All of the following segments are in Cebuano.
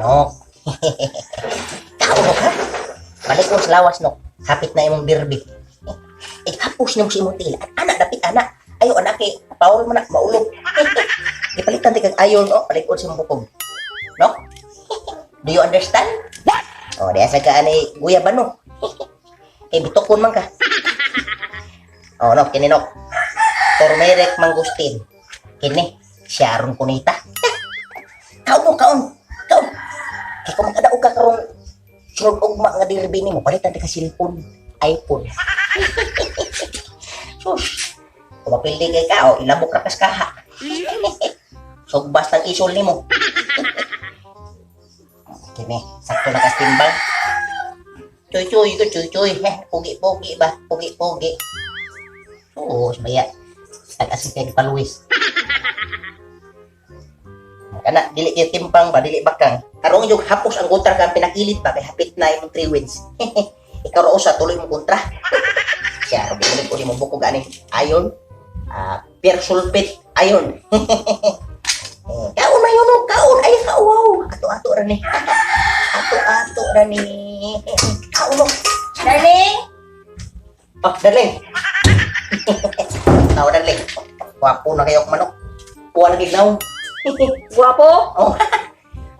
Nok. Kaon ka? Balik ko sa lawas, Nok. Hapit na imong derby. Eh, hapos nimo sa imong tila. Anak, dapit anak. Ayo, anak kay Paul mo na, maulog. Ipalitan ti kag ayon, oh, palikod sa imong bukog. No? Do you understand? What? Oh, diya sa ka ani guya ba, no? Kay bitokon man ka. Oh, no, kini, Nok. Turmeric mangosteen. Kini, Sharon Cuneta. Kaon mo, kaon. Kaon. Kay kung makadaog ka karong sunod ugma nga derby nimo, palitan ti ka cellphone, iPhone. Sus. Kung mapildi kay ka, oh, ilabok ra kas kaha. Sugbas ng isol nimo. Kini, sakto na kas timbang. Chuy chuy ko chuy chuy. Heh, pugi pugi ba? Pugi pugi. Oo, baya. Tag-asin kay paluwis. Kana dili kay timpang ba, dili bakang. Karon yung hapos ang kontra kang pinakilit ba kay hapit na imong 3 wins. Ikaw ra usa tuloy mo kontra. Siya ro ulit ko mo bukog ani iron. Ah, per sulfate iron. Eh, kaon na yun, oh, kaon ay kauwaw. Ato-ato ra ni. Ato-ato ra ni. Kaon mo. Darling? Oh, darling. Tawa, darling. Wapo na kayo manok. Kuha na gignaw. Guwapo? Oh.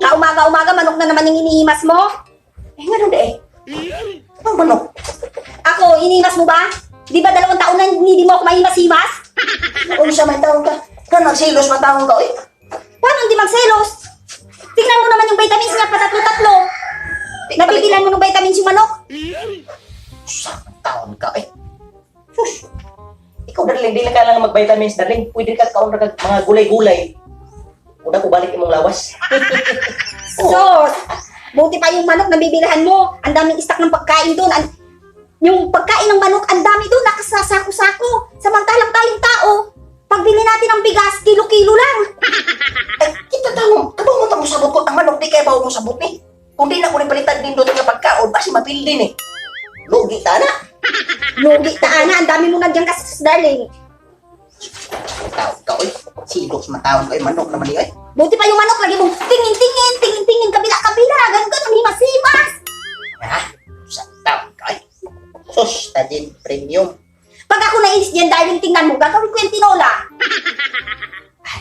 Kaumaga-umaga, manok na naman yung inihimas mo? Eh, nga doon eh. Ang manok. Ako, inihimas mo ba? Di ba 2 taon na hindi mo ako mahimas-himas? Unsa may taon ka? Ka nagsilos man taon ka, oy. Paano hindi magselos? Tingnan mo naman yung vitamins niya, patatlo-tatlo. Nabibilan mo ng vitamins yung manok? Unsa man taon ka, eh. Sus. Ikaw, darling, di lang ka lang mag-vitamins, darling. Pwede ka kaon ra kag mga gulay-gulay. Una ko balik imong lawas. Sus! Buti pa yung manok nabibilhan mo. Ang daming stock ng pagkain doon. Yung pagkain ng manok, ang dami doon. Nakasasako-sako. Samantalang tayong tao, pagbili natin ng bigas, kilo-kilo lang. Ay, kita taon. Kabaw mo tamo sabot ko. Ang manok di kay bawo mo sabot ni. Kung di na ko ni palitan din doon nga pagkaon, basi mapildi ni. Lugi ta na. Lugi ta na, ang dami mo na dyan kasi, darling. Tao ka, oy. Silos mataon ka, oy. Manok naman ni, oy. Buti pa yung manok, lagi mong tingin-tingin, tingin-tingin, kabila-kabila, ganun-ganun, himas-himas. Ha? Sa taon ka, oy. Sus, tajin premium. Pag ako nainis diyan, darling, tingnan mo, gagawin ko yung tinola.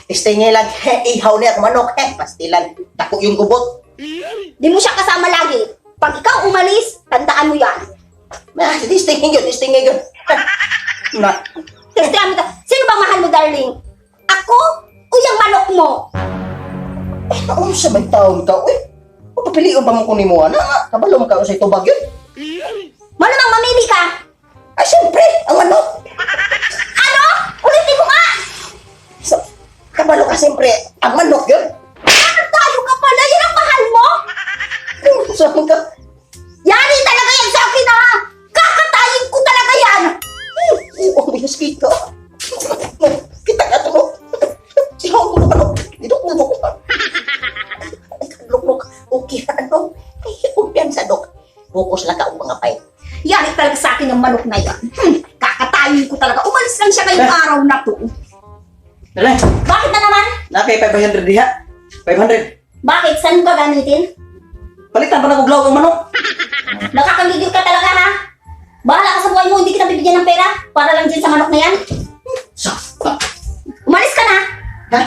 Testingin lang, ihaw niya ako manok. Eh, pastilan. Dako yung gubot. Di mo siya kasama lagi. Pag ikaw umalis, tandaan mo yan. Ah, testingin yun, testingin yun. Na, Testihan mo ta. Sino bang mahal mo, darling? Ako o yung manok mo? Eh, naunsa may taon ka, uy. O, papilion pa mo kung nimo, ana nga. Kabalo mo ka sa tubag yun. Malamang mamili ka. Ay, siyempre, ang manok. Ano? Ulitin mo nga! So, kabalo ka siyempre, ang manok yun. Ano tayo ka pala? Yan ang mahal mo? Saan ka? Yari talaga yan sa akin, ha! Kakatayin ko talaga yan! Oo, bigas kita. Kita ka to. Si Hong ko ano? Dito ko mo ko. Ay, kadlok. Okay, ano? Ay, kumpiyansa, dok. Bukos lang ka og mga pay. Yari talaga sa akin ang manok na yan. Kakatayin ko talaga. Umalis lang siya ngayong araw na to. Dala, Bakit na naman? na kay 500 diha. 500. Bakit? Saan ka gamitin? Palitan pa na kog lawag ang manok. Nakakagigil ka talaga, ha? Bahala ka sa buhay mo, hindi kita bibigyan ng pera para lang dyan sa manok na yan. Sa, Umalis ka na! Ha?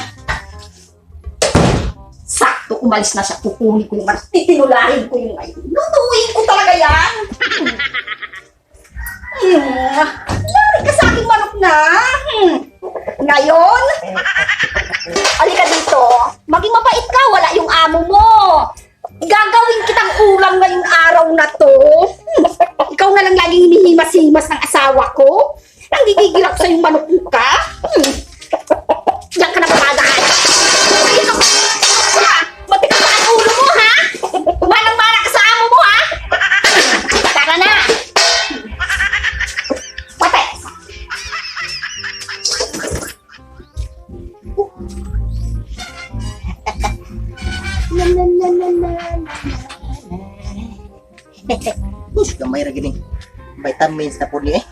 Sakto, umalis na siya. Kukunin ko yung manok. Titinulahin ko yung ngayon. Lutuin ko talaga yan! Yari ka sa aking manok na! Ngayon, alika dito. Maging mabait ka, wala yung amo mo. Gagawin kitang ulam ngayong araw na to. Ikaw na lang laging hinihimas-himas ng asawa ko. Nanggigigil ako sa yung manok ka. Diyan ka na papadaan. Ikaw, ha? Matigas pa ang ulo mo, ha? Manang-mana ka sa amo mo, ha? Tara na! Patay! La la la la la la. Us, gamay ra gini. Vitamins na po ni eh.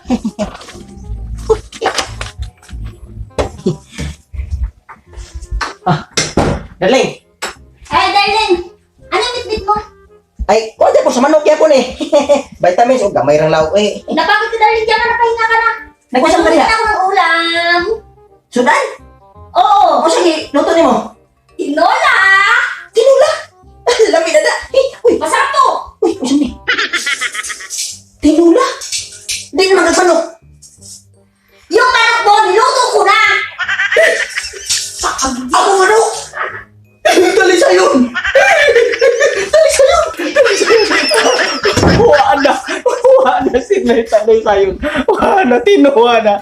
Ah, darling. Eh, darling! Ano yung Ay, kuha po sa manok yapon eh. Vitamins o gamay rang law eh. Napagod ka, darling. Diyan ka na, pahinga ka na. Nagpasam ka Nagluto diha? na ako ng ulam. Sudan? Oo. O sige, luto nimo. Tinola! Tinula. Lami na na. Eh, uy, Masarap to! uy, unsa ni? Tinula. Di naman kag manok. Yung manok mo, niluto ko na! Ako manok! Dali sa'yo! Dali sa'yo! Dali sa'yo! Wa na! Wa na si Nay Tali sa'yo. Wa na, tinuwa na.